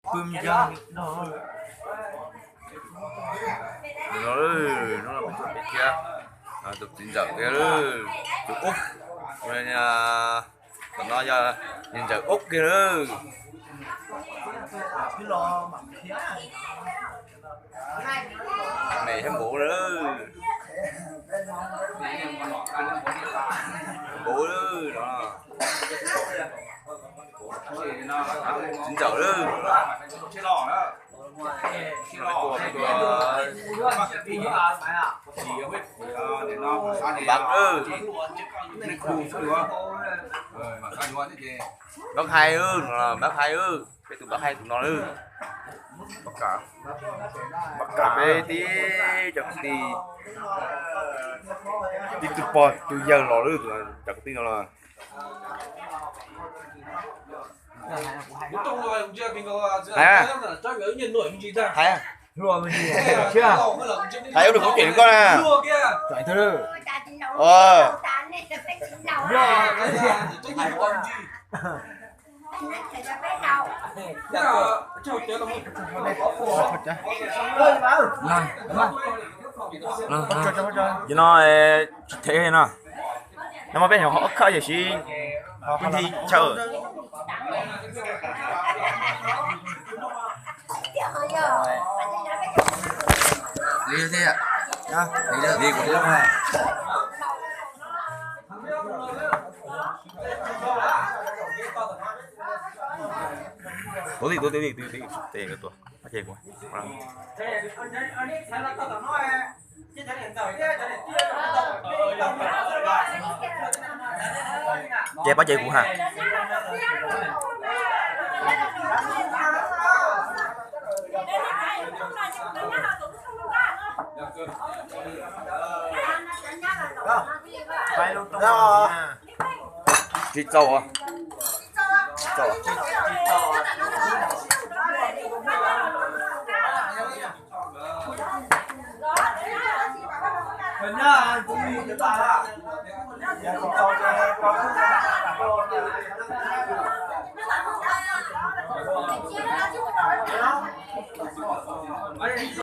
Pw no, no peb thiab, tus txiv ntxawm kiag, tus ub, tom no yog niag ntxawm ub kiag lawm. Me thiab npaum lawm, npaum lawm no, txiv ntxawm lawm. Npab hais, npab hais, peb tus npab hais tus no lawm. Peb tib cov kwv tij, tib tug pog tus yawg los lawm, cov kwv tij no los. Hais, hais, hais ua nws kuv cem koj na. Yog no, tsis them no. No mas peb nyuam qhuav ob khawb yog siv kwv tij chaw. Li thiab, li kuv thiab. Tuav li, tuav li, tuav li, tuav li, tuav li, tuav li. Ces pab ces kuv ha. Tsis txaus. Tsis txaus.